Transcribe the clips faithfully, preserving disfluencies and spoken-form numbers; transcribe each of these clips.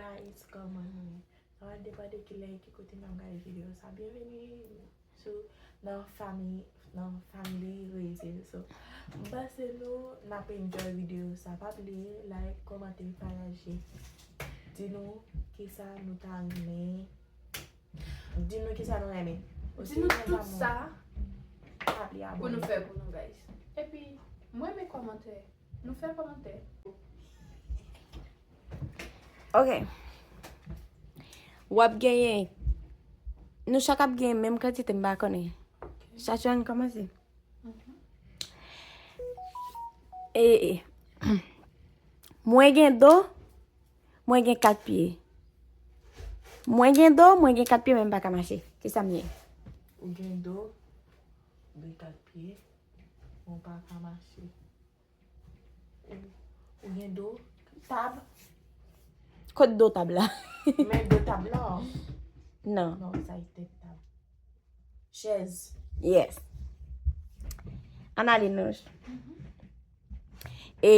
Guys, kòman nou ye? Sa va depann de ki lè, ki kote n ap gade videyo sa. Byenveni sou, nan fami, nan family Reyzil. So, m panse nou n ap enjoy videyo sa. Pa bliye like, kòmante, pataje. Di nou kisa nou ta renmen. Di nou kisa nou renmen. Di nou tout sa pou nou fè pou nou, guys. Epi, mwen renmen kòmantè. Nou fè kòmantè. Ok. W ap genyen. Nou chak ap genyen menm kantite, m pa konnen. Chacho, ann kòmanse. E, e. Mwen gen do, mwen gen kat pye. Mwen gen do, mwen gen kat pye, men m pa ka mache. Kisa m ye? Ou gen do, ou gen kat pye, men w pa ka mache. Ou, ou gen do, tab. Kot do tab la? Men do tab la. Non. Non, sa e tèt tab. Chèz. Yes. Ann ale nou. E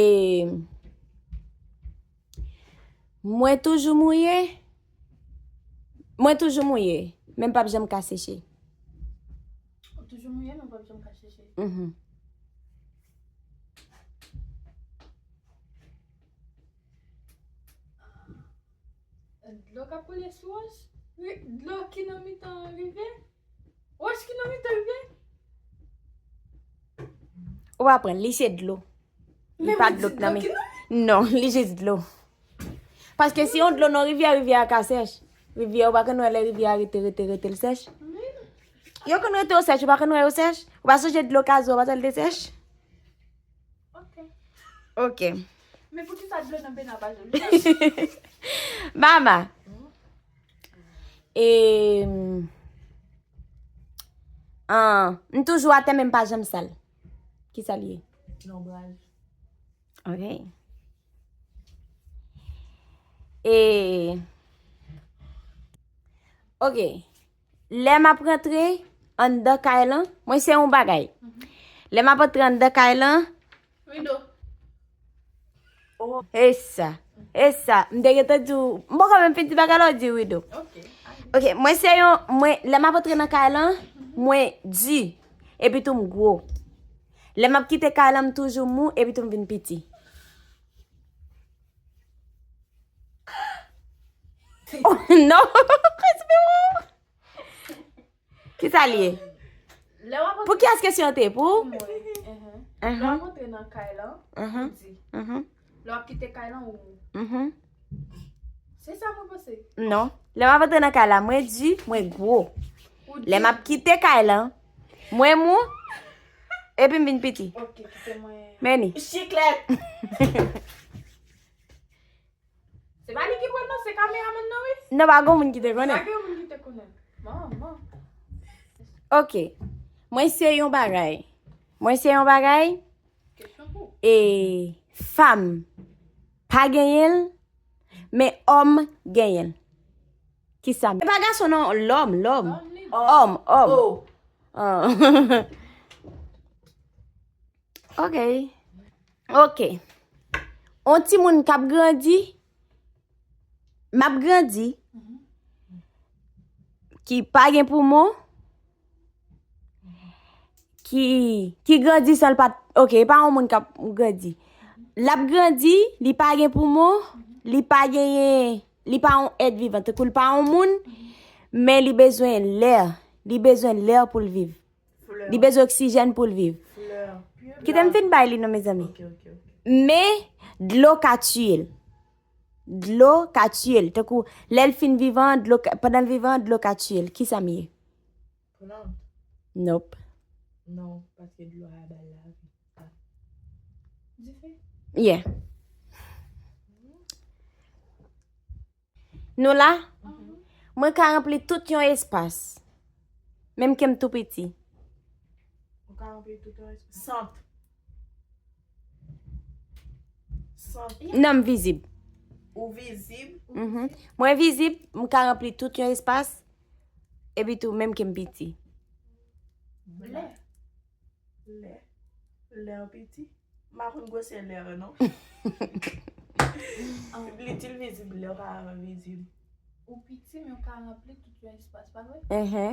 mwen toujou mouye. Mwen toujou mouye. Men m p ap janm ka seche. Ou toujou mouye, men w p ap janm ka seche. Mhm. Dlo k ap koule sou wòch? Ri-, dlo ki nan mitan rivyè? Wòch ki nan mitan rivyè? Ou pa pran, li se dlo. Li pa dlo k nan mi-, non, li jis dlo. Paske si yon dlo nan rivyè, rivyè a ka sèch. Rivyè, ou pa konn wè lè rivyè a rete, rete, rete, l sèch. Yo konn rete yo sèch, ou pa konn wè yo sèch. Ou pa sonje dlo kazo, ou pa t wè l te sèch? Ok. Ok. Men poukisa dlo nan pena pa janm sèch? Mama. E, ah, m toujou atè, men m pa janm sal. Kisa l ye? Lonbraj. Ok. E, ok. Lè m ap rantre anndan kay lan, mwen se yon bagay. Lè m ap antre anndan kay lan, rido. E sa. E sa. M te gentan di w, m poko menm fin di bagay la, w di rido. Ok. Ok, mwen se yon, mwen, lè m ap antre nan kay lan, mwen di. Epi tou m gwo. Lè m ap kite kay lan, m toujou mou, epi tou m vin piti. Oh, non. Respè w. Kisa l ye? Pou kiyès kesyon an te? Pou? Pou mwen. Lè w ap antre nan kay lan, ou di. Lè w ap kite kay lan, ou mou. Se sa mwen panse. Non. Lè m ap antre nan kay la, mwen di, mwen gwo. Lè m ap kite kay lan, mwen mou, epi m vin piti. Ok, kite mwen. Men ni. Chiklèt. Se pa li ki pran non, se kameramann nan, wi. Non, pa gen moun ki te konnen. Pa gen moun ki te konnen. Manman. Ok. Mwen se yon bagay. Mwen se yon bagay. Kesyon pou. E fanm pa genyen l, men òm genyen l. Kisa m? E pa gason non, lòm, lòm. Òm, òm. Oh. Ah. Ok. Ok. On timoun k ap grandi, m ap grandi, ki pa gen poumon, ki, ki grandi san l pa t, ok, e pa yon moun k ap grandi. L ap grandi, li pa gen poumon, li pa genyen, li pa yon èt vivan, tankou l pa yon moun, men li bezwen lè, li bezwen lè pou l viv. Li bezwen oksijèn pou l viv. Kite m fin bay li non, mezanmi. Men, dlo ka tiye l. Dlo ka tiye l. Tankou, lè l fin vivan, dlo ka, pandan l vivan, dlo ka tiye l. Kisa m ye? Plant. Nope. Non, paske dlo a bay lavi. Dife. Yeah. Nou la? Mwen ka ranpli tout yon espas. Menm ke m tou piti. Ou ka ranpli tout yon espas. Sant. Sant. Non, m vizib. Ou vizib. Mhm. Mwen vizib, m ka ranpli tout yon espas. Epi tou, menm ke m piti. Lè. Lè. Lè piti. M pa konn gwosè lè, non. Li di l vizib lè w pa vizib. Ou piti, men w ka ranpli tout yon espas, pa vre?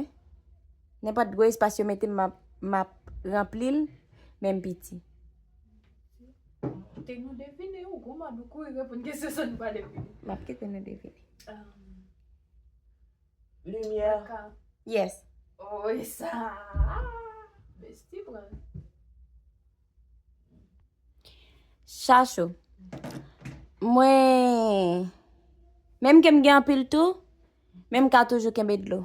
Nenpòt gwo espas yo mete m, m ap, m ap ranpli l, men m piti. Te nou devine, ou gwo mòd, ou kouri reponn kesyon san nou pa devine. M ap kite nou devine. Limyè. Yes. Oh, e sa. Besti pran. Chachou. Mwen, menm ke m gen anpil tou, men m ka toujou kenbe dlo.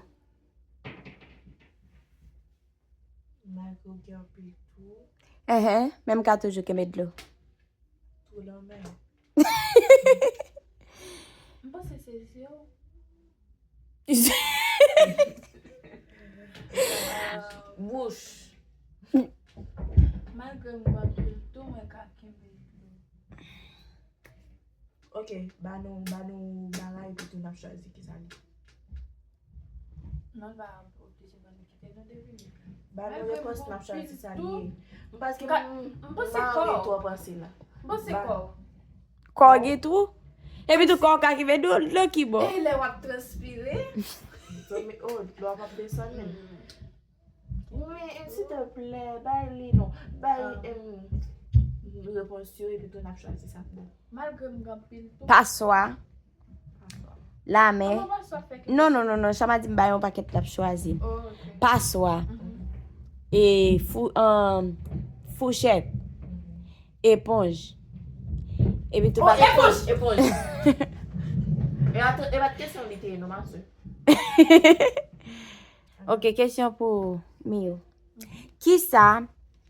Malgre w gen anpil tou. Enhen, men m ka toujou kenbe dlo. Tou lanmè. M panse se zye w. Bouch. Malgre m gen anpil tou, mwen ka kenbe dlo. Ok, ba nou, ba nou bagay epi tou n ap chwazi kisa li. Non, l pa oblije ban nou kite nou devine. Ba nou repons, n ap chwazi sa li ye. M paske m pa anvi twò panse la. M panse kò. Kò gen twou? Epi tou kò ka kenbe dlo, dlo ki bò? E lè w ap transpire? Zanmi, oh, dlo a p ap desann menm. Men, em, silteplè, bay li non. Bay, em, repons yo, epi tou n ap chwazi sa k bon. Malgre m gen anpil tou. Paswa. Lamè. Non, non, non, non. Chama di m bay yon pakèt l ap chwazi. Paswa. E fou, um, fouchèt. Eponj. Epi tou bagay. Eponj, eponj. E pa t kesyon li te ye, non, ma sè. Ok, kesyon pou Mio. Kisa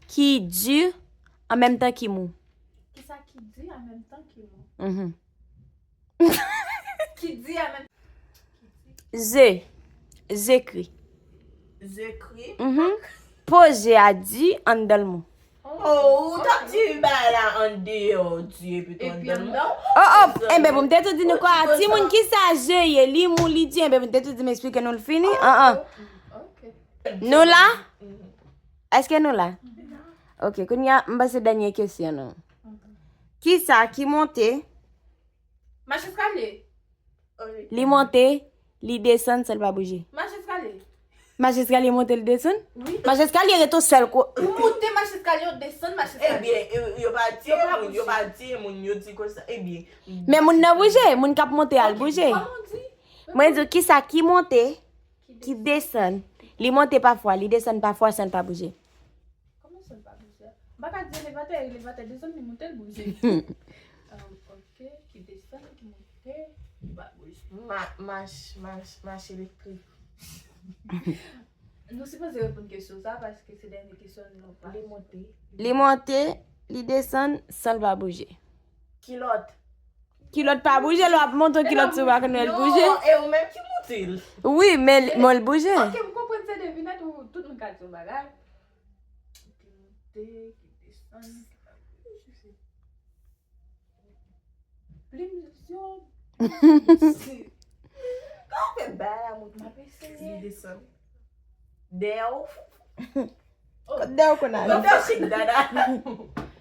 ki di an menm tan ki mou? Kisa ki di an menm tan ki mou? Mhm. Ki di an menm Ze. Ze kri. Ze kri? Mhm. Po ze a di anndan l mou. Oh, ou t ap di bagay la andeyò di epi tou anndan l mou. Oh, oh, enben pou m te tou di nou kwa, timoun kisa ze ye, li mou, li di, enben pou m te tou di m eksplike nou l fini. An, an. Nou la? Èske nou la? Ok, kounye a, m pase dènye kesyon nou. Kisa ki monte? Mache eskalye. Li monte, li desann san l pa bouje. Mache eskalye. Mache eskalye monte, li desann? Wi. Mache eskalye rete yon sèl ko. Ou monte mache eskalye, ou desann mache eskalye. Ebyen, yo pa tiye moun, yo pa tiye moun, yo di konsa. Ebyen. Men moun nan bouje, moun k ap monte a l bouje. Mwen di w kisa ki monte, ki desann. Li monte pafwa, li desann pafwa san l pa bouje. Kòman san l pa bouje? M pa ka di elevatè, elevatè desann, li monte, l bouje. Ok, ki desann, ki monte, ki pa bouje. Mach, mach, mach elektrik. Nou sipoze reponn kesyon sa paske se dènye kesyon nou pa. Li monte. Li monte, li desann san l pa bouje. Kilòt. Kilòt pa bouje, lè w ap monte yon kilòt si w pa konn wè l bouje. Non, e ou menm ki monte l. Wi, men men l bouje. Ok, m konprann se devinèt ou tout moun ka di yon bagay. Ki monte, ki desann, ki pa bouje. Plim jòn. Kòman w fè bay la moun? M ap eseye. Li desann. Dèyè w. Kot dèyè w konn ale? Kot dèyè w chik dada?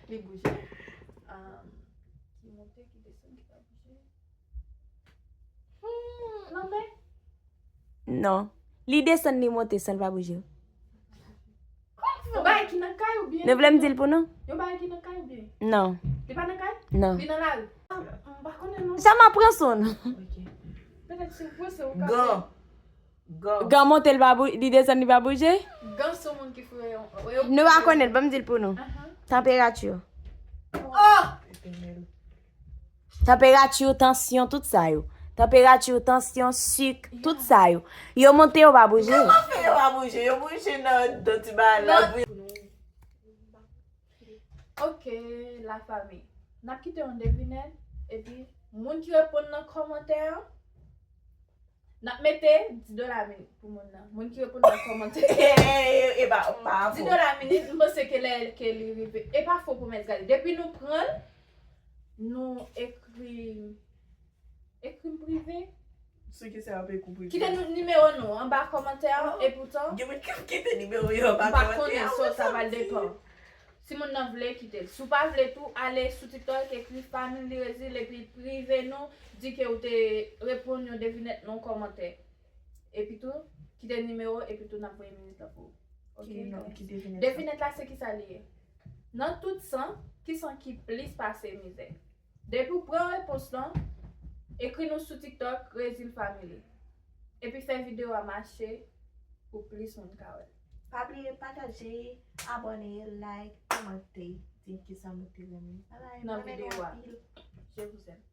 Li bouje. Ki monte, ki desann, ki pa bouje. Hmm, lanmè? Non. Li desann, li monte san l pa bouje. Yon bagay ki nan kay oubyen? Nou vle m di l pou nou? Yon bagay ki nan kay oubyen? Non. Li pa nan kay? Non. Li nan lari? M pa konnen non. Sa m ap pran sou nou. Ok. Petèt si w pran se ou ka. Gan. Gan. Gan monte l pa bouje, li desann li pa bouje? Gan se yon moun ki fou. Nou pa konnen l, ban m di l pou nou. Tanperati. Oh! Tanperati, tansyon, tout sa yo. Tanperati, tansyon, sik, tout sa yo. Yo monte, yo pa bouje. Kòman fè yo pa bouje? Yo bouje nan, nan ti bagay la. Ok, lafanmi. N ap kite yon devinèt, epi moun ki reponn nan kòmantè an, n ap mete dis dola minit pou moun nan. Moun ki reponn nan kòmantè. E pa, m pa. Dis dola minit, m panse ke lè ke li rive. E pa fo pwomès, gade. Depi nou pran l, nou ekri, ekri m prive. Sou ki sa yo pe kou prive. Kite nou nimewo nou anba kòmantè an, epoutan. Gen moun ki kite nimewo yo anba kòmantè an. M pa konnen sa, sa pral depann. Si moun nan vle, kite l. Si w pa vle tou, ale sou TikTok, ekri Family Rezil epi prive nou, di ke w te reponn yon devinèt nan yon kòmantè. Epi tou, kite nimewo, epi tou n ap voye minit la pou ou. Ok, Ki non, guys? Ki devinèt? Devinèt la se kisa li ye? Nan tout san, ki san ki plis pase mizè? Depi w pran repons lan, ekri nou sou TikTok, Rezil Family. Epi fè videyo a mache pou plis moun ka wè. Pa bliye pataje, abòne, like, kòmante, di ki sa nou te renmen. Bye bye. Nan Mwen renmen nou videyo a. Anpil. Je vous aime.